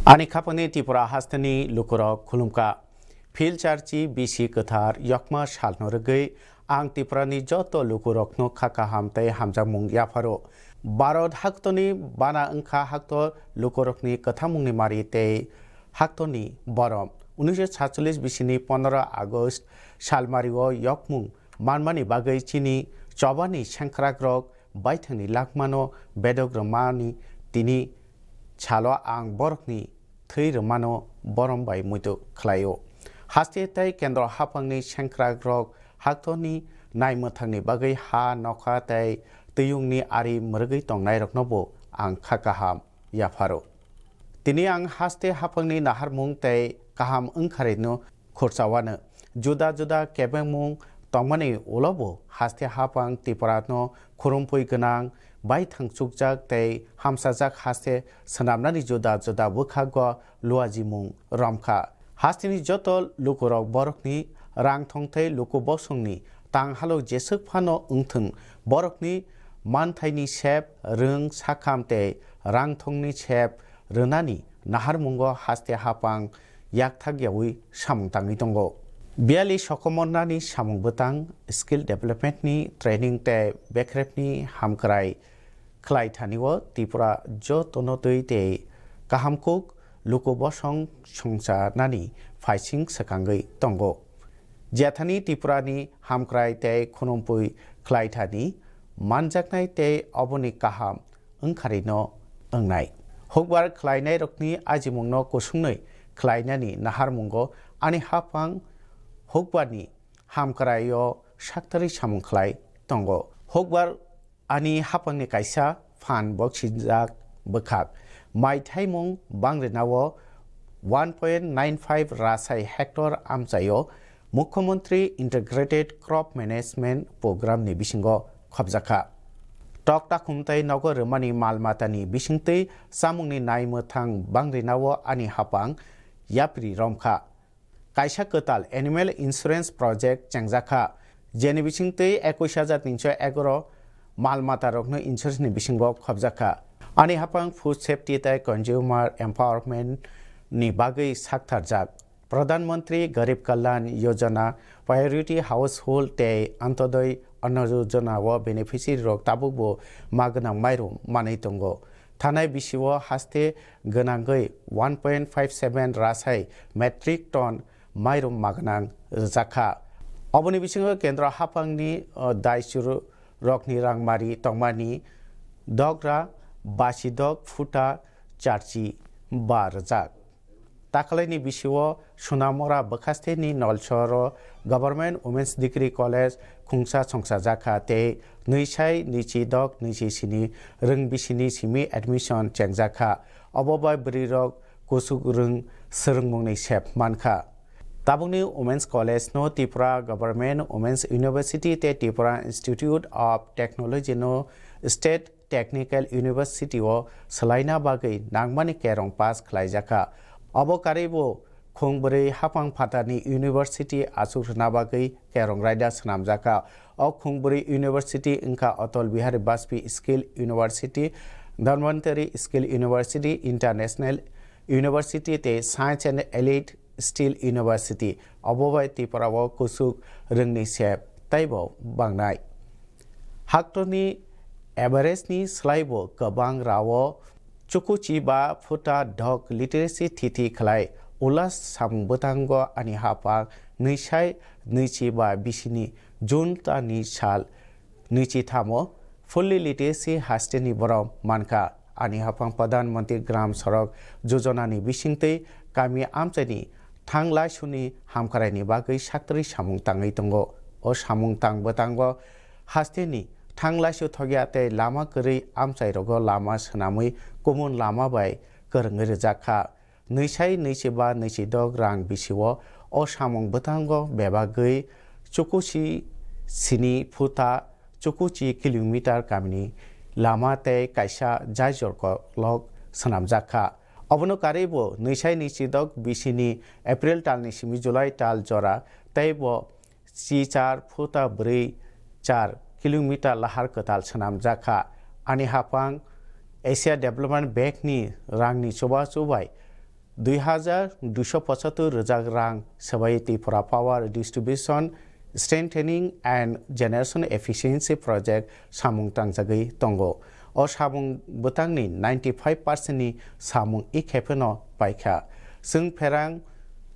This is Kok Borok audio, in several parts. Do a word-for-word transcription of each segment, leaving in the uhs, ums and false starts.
Ani khapangni Tripura hasteni lukurok khulumkha. Phil charchi bisi kwthar yokma salno rwgwi ang Tripurani joto lukurokno kha kaham tei hamjakmung yapharo. Bharat haktoni bana wngkha hakto lukurokni kwthamungni mari tei haktorni borom. Unisho satchollis bisini pondro August salmario yokmung manmani bagwi chini chobani sengkrakrok baithangni langmano bedok rwmani tini salo ang borokni thwi rwmano borom bai muitu khlaio. Haste tei kendro haphangni sengkrakrok haktorni naimwthangni bagwi ha, nokha tei twiyungni ari mwrwgwi tongnairoknobo ang kha kaham yapharo. Tini ang haste haphangni naharmung tei kaham wngkharino khursa wano. Juda juda kebengmung tongmani ulobo haste haphang Tripurano khurumpui gwnang, baithang chukjak tei hamsajak haste swnamnani juda juda bwkhago luajimung romkha. Hasteni joto lukurok borokni rangthong tei luku bosongni tang halok jeswk phano wngthwng, borokni manthaini sep, rwng, sakham tei rangthongni sep rwnani naharmungo haste haphang yakthak yaui samung tangwi tongo. Biyali sokomornani samung bwtang, skill development ni training tei bekrepni hamkrai khlai thani o Tripura jotono twi tei kaham kuk luku bosong songchanani phaising swkangwi tongo. Jethani Tripurani hamkrai tei khunumpui khlai thani manjaknai tei oboni kaham wngkharino wngnai. Hukbar khlainairokni ajimungno kusungwi khlainani naharmungo ani haphang hukbarni hamkraio saktarwi samung khlai tongo. Hukbar ani haphangni kaisa phan boksijak bwkhak. Mai thaimung bangrinao one point nine five rasai hectare amchaio Mukhyamantri Integrated Crop Management Program ni bisingo khopjakha. Tok takhum tei nogo rwmani mal matani bisingtwi chamungni naimwthang bangrinao ani haphang yapri romkha. Kaisa kwtal Animal Insurance Project chengjakha, jeni bisingtwi ekush hajar tinso egaro mal matarokno insurance ni bisingo khopjakha. Ani haphang Food Safety tei Consumer Empowerment ni bagwi saktharjak. Pradhan Mantri Garib Kalyan Yojana, Priority Household tei Antyodoi Anna Yojana o beneficiary rok tabukbo ma gwnang mairum manwi tongo. Thanai bisio haste gwnangwi one point five seven rasai metric ton mairum ma gwnang rwjakha. Oboni bisingo kendro haphangni, o, daichuru rokni rangmari tongmani dogra basidok phuta charchi ba rwjak. Takalaini bisio Sonamora bwkhasteni Nolsoro Government Women's Degree College khungsa songsajakha tei nwisai nwichi dok nwichi sini rwng bisini simi admission chengjakha. Obo bai bwrwirok kusuk rwng swrwngmungni sep mankha. Tabukni Women's College no Tripura Government Women's University tei Tripura Institute of Technology no State Technical University o swlaina bagwi nangmani kerong pass khlaijakha. Obo karwibo khungbwrwi haphang phatarni university achuk rwna bagwi kerong raida swnamjakha. O khungbwrwi university wngkha Atal Bihari Vajpayee Skill University, Dhanvantari Skill University, International University tei Science and Allied Steel University, obo bai Tripura o kusuk rwngni sep teibo bangnai. Haktorni average ni slaibo kwbang rao chukuchi ba phuta dok literacy thithi khlai. Ulas samung bwtango ani hapang nwisai nwichi ba bisini June tani sal nwichi thamo fully literacy hasteni borom mankha. Ani haphang Pradhan Mantri Gram Sadak Yojana ni bisingtwi kami amchaini thang laisuni hamkraini bagwi saktrwi samung tangwi tongo. O samung tang bwtango hasteni thang laisu thokya tei lama kwrwi amchairogo lama swnamwi kumun lama bai kwrwngwi rwjakha. Nwisai nwichi ba nwichi dok rang bisio o samung bwtango bebagwi chukuchi sini phuta chukuchi kilometer kamini lama tei kaisa jaijor kolok swnamjakha. Obono karwibo nwisai nwichi dok bisini April talni simi July tal jora teibo chi char phuta bwrwi char kilometer lahar kwtal swnamjakha. Ani haphang Asia Development Bank ni rangni chubachu bai dui hajar duiso pochattor rwjak rang swbai Tripura Power Distribution Strengthening and Generation Efficiency Project samung tangjagwi tongo. O samung bwtangni ninety five percent ni samung i khe phano paikha. Chwng pherang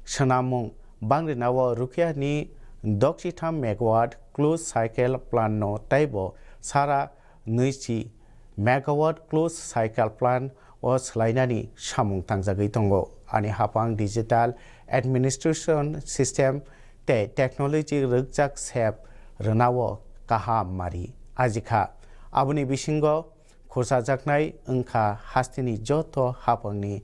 swnamung bangrinao Rukiani dokchitham megawatt closed cycle plant no teibo sara nwichi megawatt closed cycle plant o swlainani samung tangjagwi tongo. Ani hapang digital administration system tei technology rwkjak sep rwnao kaham mari ajikha. Aboni bisingo khursajaknai wngkha hasteni joto hapangni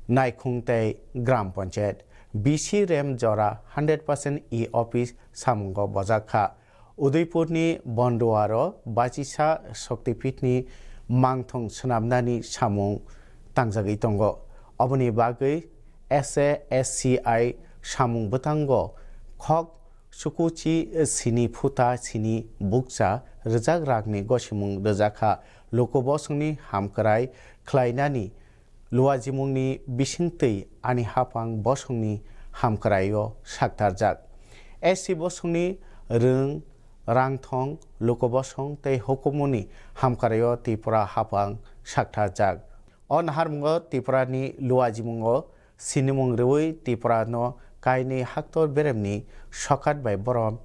naikhung tei gram panchayat. B C rem jora hundred percent e-office samungo bojakha. Udaipurni Bonduaro bachisa Shaktipeethni mangthong swnamnani samung tangjagwi tongo. Oboni bagwi S A S C I samung bwtango khok sukuchi sini phuta sini bukcha rwjak rakni gosimung rwjakha. Luku bosongni hamkrai khlainani luajimungni bisingtwi ani hapang bosongni hamkraio saktarjak. S C bosongni rwng, rangthong, luku bosong tei hukumuni hamkraio Tripura hapang saktarjak. O naharmungo Tripurani luajimungo sinimung rwui Tripurano kainwi haktor beremni sokat bai borom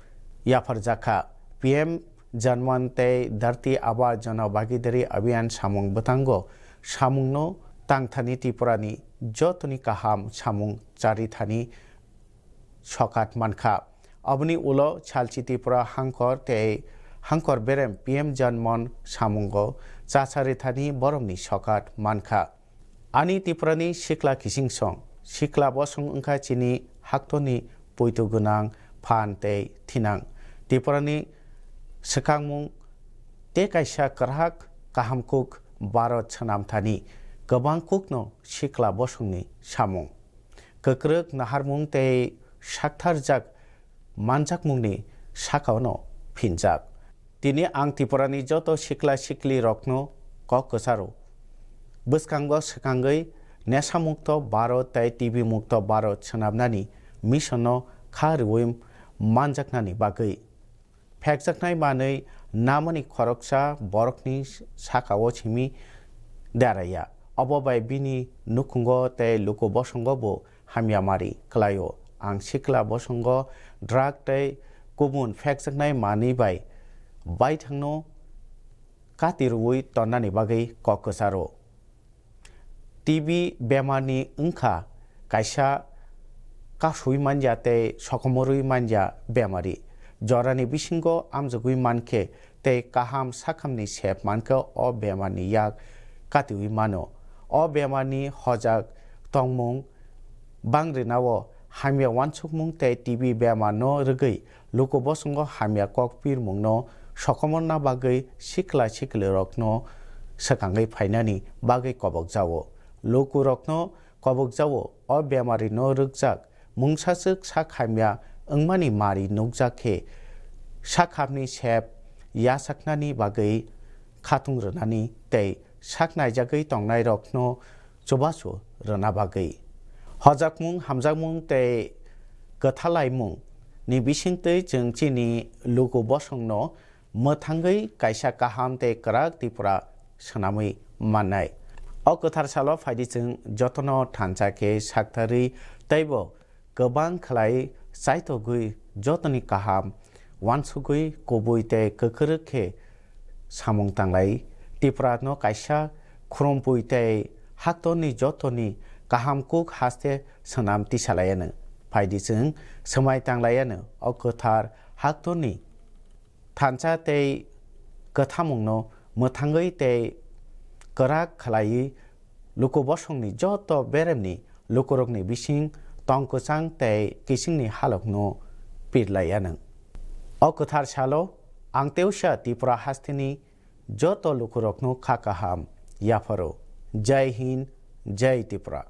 yapharjakha. P M Janman tei Dharti Aaba Jana Bhagidari Abhiyan samung bwtango samungno tangthani Tripurani jotoni kaham samung charithani sokat mankha. Aboni ulo salchi Tripura hangkor tei hangkor berem P M Janman samungo chacharithani boromni sokat mankha. Ani Tripurani sikla kising song, sikla bosong wngkha chini haktorni poito gwnang, phan tei thinang. Tripurani swkangmung tei kaisa kwrhak kaham kuk Bharat swnamthani kwbang kukno sikla bosongni samung. Kwkrwk naharmung tei saktharjak manjakmungni sakao'-no phinjak. Tini ang Tripurani joto sikla siklirokno kok kwcharo bwskango swkangwi Nesha Mukto Bharat tei T B Mukto Bharat swnamnani missionno kha rwui manjaknani bagwi. Phekjaknai manwi namani khoroksa borokni sakao simi deraya. Obo bai bini nukhungo tei luku bosongo bo hamya mari kwlaio. Ang sikla bosongo drug tei kubun phekjaknai manwi bai baithangno kati rwui tonnani bagwi kok kwcharo. T B bemarni wngkha kaisa kasui manya tei sokomorwi manya bemari. Jorani bisingo amjogwi mankhe tei kaham sakhamni sep mankhe o bemarni yak katiwi mano. O bemarni hojak tongmung bangrinao hamya wansukmung tei T B bemarno rwgwi luku bosongo hamya kok pirmungno sokomorna bagwi sikla siklirokno swkangwi phainani bagwi kobokjao. Lukurokno kobokjao o bemarino rwkjak mungsaswk sak hamya wngmani mari nukjak khe sakhapni sep yachaknani bagwi khatung rwnani tei sak naijagwi tongnairokno chubachu rwna bagwi. Hojakmung, hamjakmung tei kwthalaimung ni bisingtwi chwng chini luku bosongno mwthangwi kaisa kaham tei kwrak Tripura swnamwi mannai. O kwthar salo phaidi chwng jotono thansa khe saktarwi teibo kwbang khlai chaitogwi jotoni kaham wansugwi kubui tei kwkrwk khe samung tanglai. Tripura no kaisa khrompui tei haktorni jotoni kaham kuk haste swnam tisalaianw. Phaidi chwng swmai tanglaianw o kwthar haktorni thansa tei kwthamungno mwthangwi tei kwrak khlaiwi luku bosongni joto beremni lukurokni bising tong kwchang tei kisingni halokno pirlaianw. O kwthar salo ang teusa Tripura hasteni joto lukurokno kha kaham yapharo. Jai Hind, Jai Tripura.